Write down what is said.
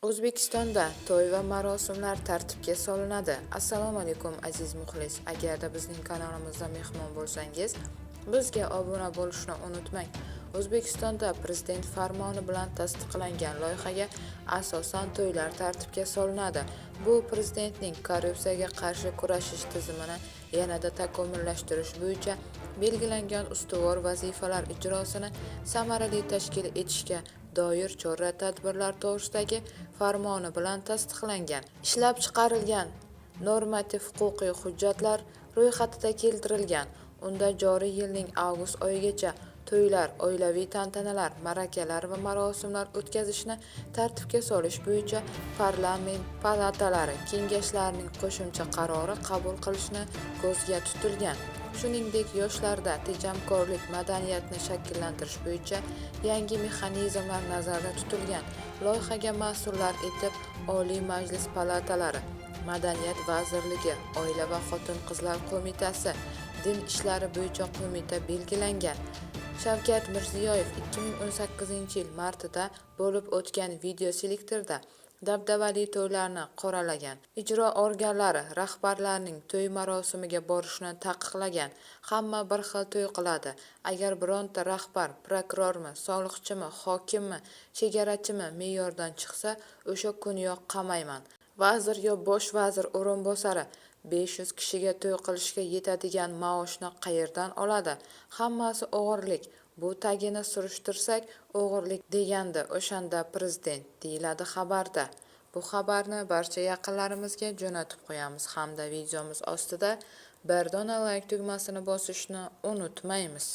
O'zbekistonda to'y va marosimlar tartibga solinadi. Assalomu alaykum, aziz muxlis. Agarda bizning kanalimizda mehmon bo'lsangiz, bizga obuna bo'lishni unutmang. O'zbekistonda Prezident farmoni bilan tasdiqlangan loyihaga asosan to'ylar tartibga solinadi. Bu Prezidentning korrupsiyaga qarshi kurashish tizimini yanada takomillashtirish bo'yicha belgilangan ustuvor vazifalar ijrosini samarali tashkil etishga doir chora-tadbirlar to'g'risidagi farmoni bilan tasdiqlangan, ishlab chiqarilgan normativ-huquqiy hujjatlar ro'yxatida keltirilgan. Unda joriy yilning avgust oyigacha to'ylar, oilaviy tantanalar, ma'rakalar va marosimlar o'tkazishni tartibga solish bo'yicha parlament palatalari kengashlarining qo'shimcha qarori qabul qilishni ko'zda tutilgan. Shuningdek, yoshlarda tejamkorlik madaniyatini shakllantirish bo'yicha yangi mexanizmlar nazarda tutilgan. Loyihaga mas'ullar etib Oliy Majlis palatalari, Madaniyat vazirligi, Oila va xotin-qizlar qo'mitasi, Din ishlari bo'yicha qo'mita belgilangan. Shavkat Mirziyoyev 2018-yil martida bo'lib o'tgan videoselektorda dabdabali to'ylarni qoralagan, ijro organlari rahbarlarining to'y marosimiga borishini taqiqlagan. Hamma bir xil to'y qiladi. Agar bironta rahbar, prokurormi, soliqchimi, hokimmi, chegarachimi me'yordan chiqsa, o'sha kuniyoq qamayman. Vazir yo bosh vazir o'rinbosari 500 kishiga to'y qilishga yetadigan maoshni qayerdan oladi? Hammasi o'g'irlik. Bu tagini surishtirsak, o'g'irlik degandi o'shanda Prezident, deyiladi xabarda. Bu xabarni barcha yaqinlarimizga jo'natib qo'yamiz hamda videomiz ostida bir dona layk tugmasini bosishni unutmaymiz.